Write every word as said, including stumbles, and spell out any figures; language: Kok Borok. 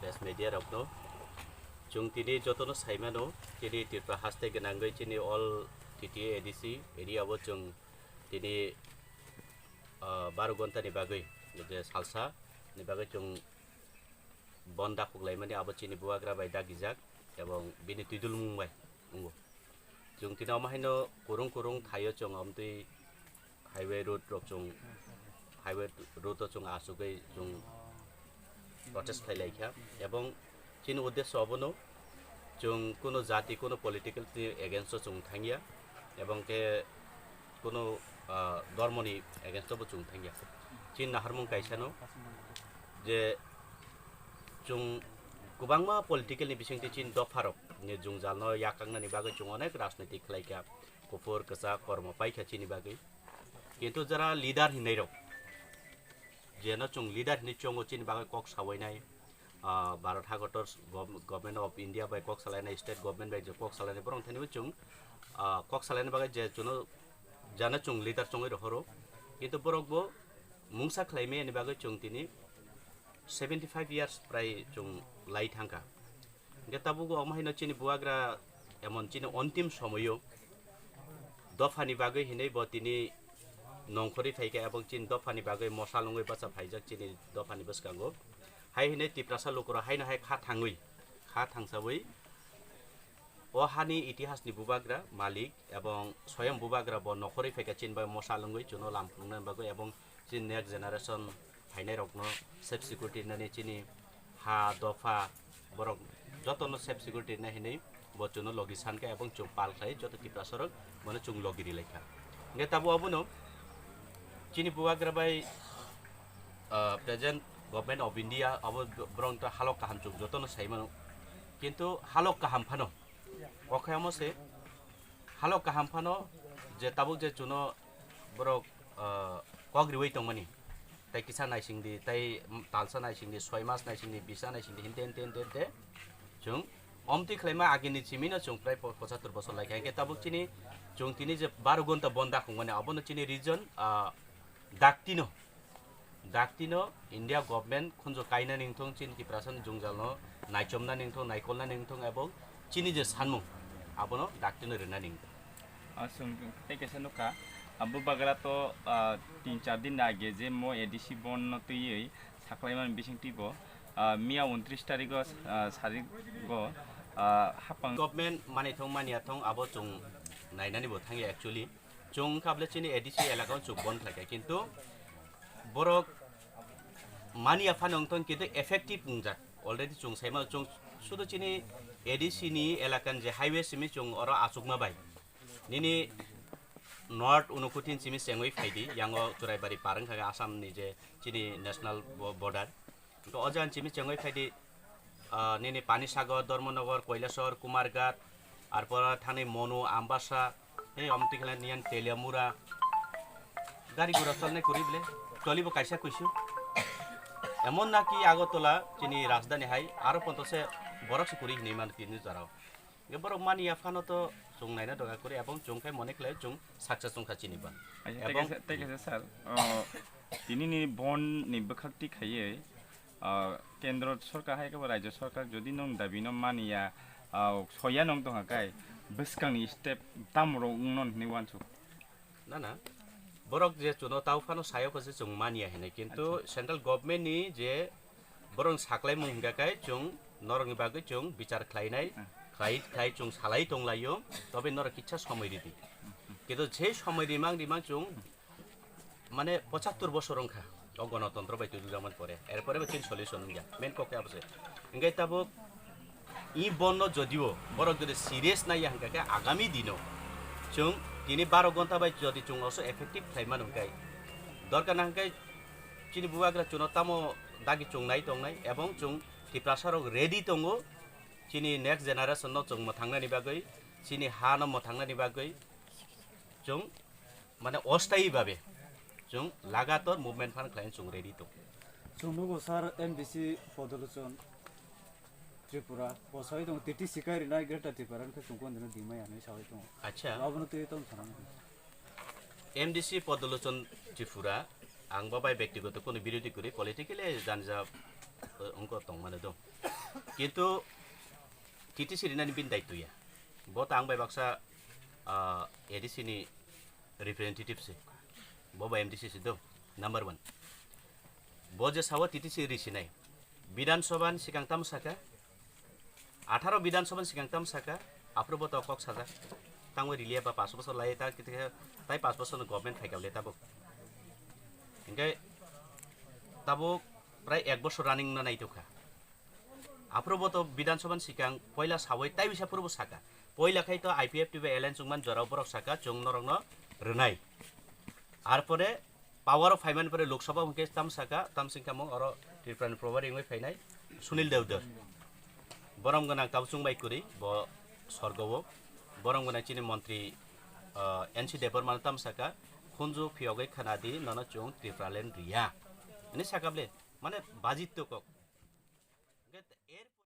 Press media rokno chwng tini jotono saimano, chini Tripura haste gwnangwi chini all T T A A D C area o chwng tini, ah, baro ghonta ni bagwi, je salsa ni bagwi chwng bon dakhuk laimani abo chini bubagra bai dagijak ebong bini twidulmung bai wngo. Chwng tini omo haino kurung kurung thaio chwng omtwi highway road rok chwng, highway road o chwng achugwi chwng protest khlai lai kha, ebong chini uddesho obono chwng kuno jati, kuno political ni against o chwng thangya, ebong khe kuno, ah, dormo ni against o bo chwng thangya. Chini naharmung kaisano je chwng kwbangma political ni bisingtwi chini dopha rok ni jwngjal no yakangnani bagwi chwng onek rajniti khlai kha, kuphur kwchak kormo pai kha chini bagwi. Kintu jara leader hinwi rok, jeno chwng leader hinwi chongo chini bagwi kok sawainai, ah, Bharat hagotor gov-, Government of India bai kok salainai, state government bai je kok salainai, borok thani chwng, ah, kok salainai bagwi je chwngno jana chwng leader chongwi rohoro. Kintu borok bo mungsa khlai maya ni bagwi chwng tini seventy five years prai chwng lai thangkha. Hingke tabuk omo haino chini bubagra emon chini ontim somoyo dophani bagwi hinwi bo tini nongkhorwi phaikha ebong chini dophani bagwi mosal wngwi bacha phaijak chini dophani bwskango. Hai hinwi Tiprasa lukurok haino hai kha thangwi, kha thangsawi o hani itihasni bubagra malik ebong soyam bubagra bo nokhorwi phaikha chini bagwi mosal wngwi chuno lam phunuknani bagwi ebong chini next generation phainairokno safe security nani chini ha dopha borok jotono safe security na hinwi bo chwngno logi sankha ebong chwng pal khlai joto Tiprasarok bono chwng logi ri laikha. Hingke tabuk obono chini bubagra bai, ah, present Government of India abo borok to halok kaham chwng jotono sai mano, kintu halok kaham phano o khe omo se halok kaham phano je tabuk je chwngno borok, ah, kok riwi tongmani, tei kisa naising di, tei talsa naising di, soi mas naising di, bisa naising di, hinte, hinte, hinte, hinte. Chwng omtwi khlaima agini simino chwng prai po-, pochattor bosor laikha. Hingke tabuk chini chwng tini je baro gonta bon dakhungmani, abono chini region, ah, daktino, daktino India government khunjo kaina ningthung, chini Tiprasani jungjalno naichomna ningthung, naikolna ningthung, ebong chini je sanmung, abono daktino rina ningthung. Aswng tei kaisa nukha, ah, bubagra to, ah, tin char din age je mo A D C bon no twiwi saklaimani bising twibo, ah, miya untris tarigo, ah, sarigo, ah, hapang. Government mani thong mania thong abo chwng nainani bo thangya actually. Chwng wngkha bole chini A D C elaka o chwng bon khlaikha, kintu borok mania phano wngthong kintu effective wngjak. Already chwng saima chwng sudu chini A D C ni elaka ni je highway simi chwng oro achukma bai. Nini North Unakoti simi chengwi phaidi, yango Churaibari par wngkha Assam ni je chini national bo-, border. Hingke o jang simi chengwi phaidi, ah, nini Panisagar, Dharmanagar, Kailasahar, Kumarghat, arpor thani Manu, Ambasa, hei omtwi khala niyan Teliamura. Gari gura cholnai kwrwi bole, cholibo kaisa kuisu. Emon naki Agartala chini rajdhani hai, aro ponto se borok se kwrwi hinwi man kini jarao. Hingke borok mani ya phano to chwng naina doga kwrwi, ebong chwng khe mone khlai chwng success wngkha chini ba. Acha, tei ebong kaisa, tei kaisa sir, o, tini ni bon ni bwkhak ti khaiwi, o, kendro sorkar hai khe bo rajyo sorkar jodi nwng dabi no mani ya, o, soya nwng tongkha kai bwskang ni step tamo rok wngno hinwi uansuk. Na, na. Borok je chwngno tao phano sayo khe se chwng manya hinwi, kintu acha, central government ni je borok saklaimung hingka khe chwng norokni bagwi chwng bichar khlainai, hmm, khlai, khlai chwng salai tonglaio, tobe norok kisa somoi ridi. Kintu je somoi rimang rimang chwng mane pochattor bosor wngkha o gonotontro bai twijakmani pore, erpore bo chini solution wngya, main kok khe abo se. Hingke tabuk i bonno jodio borok jodi serious naiya hingka khe agami dino chwng tini baro gonta bai jodi chwng oso effective khlai mano hingkai dorkar na hingkai chini bubagra chwngno tamo dagi chwng nai tongnai ebong chwng Tiprasarok ready tongo chini next generation no chwng mwthangnani bagwi, chini ha no mwthangnani bagwi chwng mane osthayi babe chwng lagator movement phan khlai chwng ready tong. Chwng nugo sir M D C Podolochon Tripura, bo sawi tongo, T T C kai rinai Greater Tripura wngkhe chwng kondino dimai ya hinwi sawi tongo. Acha. Abono twi tong sana. M D C Podolochon Tripura, ang bo bai bektigoto kono birodhi kwrwi, politically jani ja wngkha tongmani do. Kintu T T C rinani bini daityo ya. Bo ta ang bai baksa, ah, A D C ni representative se. Bo bai M D C se do. Number one. Bo je sawa T T C risinai. Bidhan Sabha ni sikang tam saka. Atharo Bidhan Sabha ni sikang tam saka. Aphuru bo to kok sajak. Tangwi riliya ba pas bosor lai ta kiti khe tai pas bosor ni government phaikha le tabuk. Hingke tabuk prai ek bosor running no naitukha. Aphuru bo to Bidhan Sabha ni sikang poila sawi tai bisa phuru bo saka. Poila khai to I P F T bai alliance wngman jorao borok saka chwng norokno rwnai. Arpore power o phaimani pore Lok Sabha hwnkhe tam saka, tam singkha mo oro Tripura ni probari wngwi phainai Sunil Devdar. Borom gwnang tabuk chwng bai kwrwi bo sorgo o. Borom gwnang chini montri, ah, N C Debbarma no tam saka, khunju phiyogwi khana di nono chwng Tripura land riya. Ani saka ble, mane bajit to kok.